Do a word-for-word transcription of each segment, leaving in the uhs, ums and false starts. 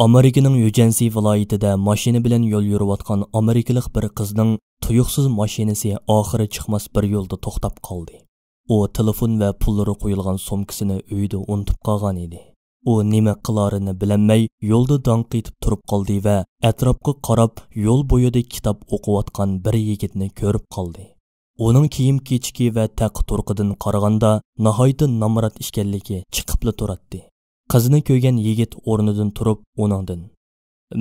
ئامېرىكىنىڭ يۇجەنسى ۋىلايىتىدە ماشىنا بىلەن يول يۈرۈۋاتقان ئامېرىكىلىق بىر قىزنىڭ تۇيۇقسىز ماشىنىسى ئاخىرى چىقماس بىر يولدا توختاپ قالدى. ئۇ تېلېفون ۋە پۇللىرى قويۇلغان سومكىسىنى ئۆيدە ئۇنتۇپ قالغان ئىدى. ئۇ نېمە قىلارىنى بىلەلمەي، يولدا داڭقىيتىپ تۇرۇپ قالدى ۋە ئەتراپقا قاراپ، يول بويىدا كىتاب ئوقۇۋاتقان بىر يىگىتنى كۆرۈپ قالدى. ئۇنىڭ كىيىم-كېچىكى ۋە تەق-تۇرقىدىن قارىغاندا، ناھايىتى نامرات ئىكەنلىكى چىقىپلا تۇراتتى. قىزنى كۆرگەن يىگىت ئورنىدىن تۇرۇپ، ئۇنىڭدىن،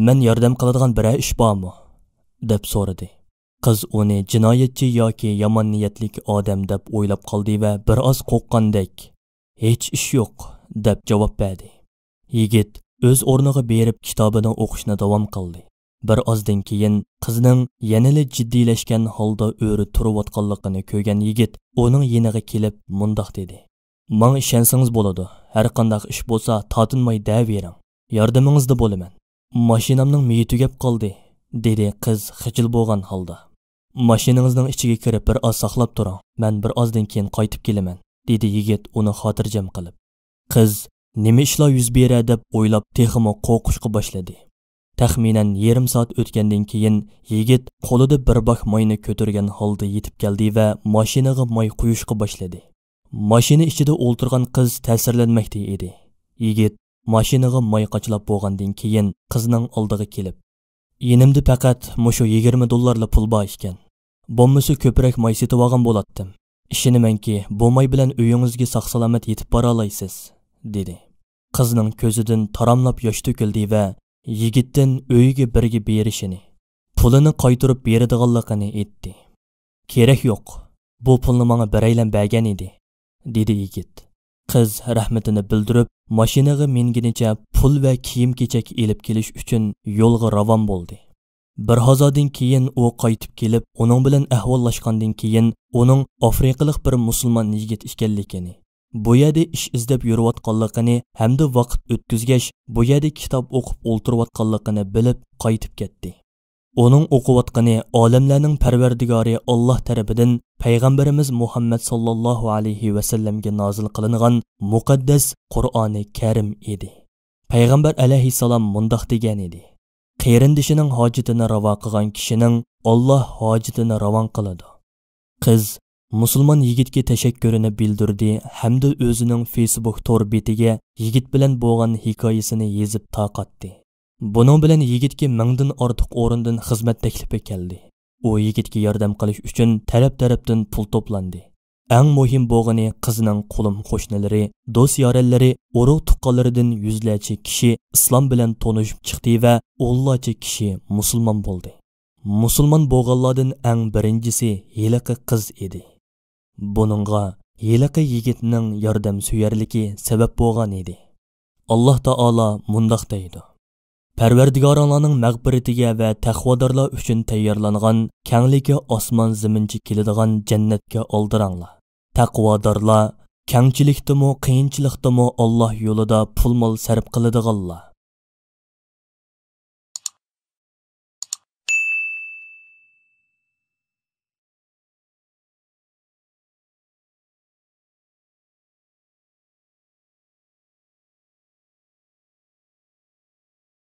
«مەن ياردەم قىلىدىغان بىرەر ئىش بارمۇ؟» دەپ سورىدى. قىز ئۇنى جىنايەتچى ياكى يامان نىيەتلىك ئادەم دەپ ئويلاپ قالدى ۋە بىر ئاز قورققاندەك، «ھېچ ئىش يوق» دەپ جاۋاب بەردى. يىگىت ئۆز ئورنىغا بېرىپ كىتابىنى ئوقۇشنى داۋام قىلدى. بىر ئازدىن كېيىن قىزنىڭ يەنىلا جىددىيلەشكەن ھالدا ئۆرە تۇرۇۋاتقانلىقىنى كۆرگەن يىگىت ئۇنىڭ يېنىغا كېلىپ مۇنداق دېدى، «ماڭا ئىشەنسىڭىز بولىدۇ، ھەرقانداق ئىش بولسا تارتىنماي دەۋېرىڭ، ياردىمىڭىزدە بولىمەن.» «ماشىنامنىڭ مېيى تۈگەپ قالدى»، دېدى قىز خىجىل بولغان ھالدا. «ماشىنىڭىزنىڭ ئىچىگە كىرىپ بىر ئاز ساقلاپ تۇرۇڭ، مەن بىر ئازدىن كېيىن قايتىپ كېلىمەن»، دېدى يىگىت ئۇنى خاتىرجەم قىلىپ. قىز نېمە ئىشلار يۈز بېرە دەپ ئويلاپ تېخىمۇ قورقۇشقا باشلىدى. تەخمىنەن يېرىم سائەت ئۆتكەندىن كېيىن يىگىت قولىدا بىر باك ماينى كۆتۈرگەن ھالدا يېتىپ كەلدى ۋە ماشىنىغا ماي قۇيۇشقا باشلىدى. ماشىنا ئىچىدە ئولتۇرغان قىز تەسىرلەنمەكتە ئىدى. يىگىت ماشىنىغا ماي قاچىلاپ بولغاندىن كېيىن قىزنىڭ ئالدىغا كېلىپ، «يېنىمدا پەقەت مۇشۇ يىگىرمە دوللارلا پۇل بار ئىكەن. بولمىسا كۆپرەك ماي سېتىۋالغان بولاتتىم. ئىشىنىمەنكى، بۇ ماي بىلەن ئۆيىڭىزگە ساق-سالامەت يېتىپ بارالايسىز»، دېدى. قىزنىڭ كۆزىدىن تاراملاپ ياش تۆكۈلدى ۋە يىگىتتىن ئۆيىگە بىرگە بېرىشىنى، پۇلىنى قايتۇرۇپ بېرىدىغانلىقىنى ئېيتتى. «كېرەك يوق، بۇ پۇلنى ماڭا بىرەيلەن بەرگەن ئىدى»، دېدى يىگىت. قىز رەھمىتىنى بىلدۈرۈپ، ماشىنىغا مىنگىنىچە پۇل ۋە كىيىم-كېچەك ئېلىپ كېلىش ئۈچۈن يولغا راۋان بولدى. بىر ھازادىن كېيىن ئۇ قايتىپ كېلىپ، ئۇنىڭ بىلەن ئەھۋاللاشقاندىن كېيىن، ئۇنىڭ ئافرىقىلىق بىر مۇسۇلمان يىگىت ئىكەنلىكىنى، بۇ يەردە ئىش ئىزدەپ يۈرۈۋاتقانلىقىنى ھەمدە ۋاقىت ئۆتكۈزگەچ، بۇ يەردە كىتاب ئوقۇپ ئولتۇرۇۋاتقانلىقىنى بىلىپ قايتىپ كەتتى. ئۇنىڭ ئوقۇۋاتقىنى ئالەملەرنىڭ پەرۋەردىگارى ئاللاھ تەرىپىدىن پەيغەمبىرىمىز مۇھەممەد ساللاللاھۇ ئەلەيھى ۋەسەللەمگە نازىل قىلىنغان مۇقەددەس قۇرئانى كەرىم ئىدى. پەيغەمبەر ئەلەيھىسسالام مۇنداق دېگەن ئىدى، «قېرىندىشىنىڭ ھاجىتىنى راۋا قىلغان كىشىنىڭ ئاللاھ ھاجىتىنى راۋان قىلىدۇ.» قىز مۇسۇلمان يىگىتكە تەشەككۈرىنى بىلدۈردى ھەمدە ئۆزىنىڭ فېيسبۇك تور بېتىگە يىگىت بىلەن بولغان ھېكايىسىنى يېزىپ تارقاتتى. بۇنىڭ بىلەن يىگىتكە مىڭدىن ئارتۇق ئورۇندىن خىزمەت تەكلىپى كەلدى. ئۇ يىگىتكە ياردەم قىلىش ئۈچۈن تەرەپ-تەرەپتىن پۇل توپلاندى. ئەڭ مۇھىم بولغىنى، قىزنىڭ قولۇم-قوشنىلىرى، دوست-يارەنلىرى، ئۇرۇق-تۇغقانلىرىدىن يۈزلەرچە كىشى ئىسلام بىلەن تونۇشۇپ چىقتى ۋە ئونلارچە كىشى مۇسۇلمان بولدى. مۇسۇلمان بولغانلاردىن ئەڭ بىرىنچىسى ھېلىقى قىز ئىدى. بۇنىڭغا ھېلىقى يىگىتنىڭ ياردەمسۆيەرلىكى سەۋەب بولغان ئىدى. ئاللاھ تائالا مۇنداق دەيدۇ، پەرۋەردىگارىڭلارنىڭ مەغپىرىتىگە ۋە تەقۋادارلار ئۈچۈن تەييارلانغان كەڭلىكى ئاسمان زېمىنچە كېلىدىغان جەننەتكە ئالدىراڭلار. تەقۋادارلار، كەڭچىلىكتىمۇ، قىيىنچىلىقتىمۇ ئاللاھ يولىدا پۇل-مال سەرپ قىلىدىغانلار.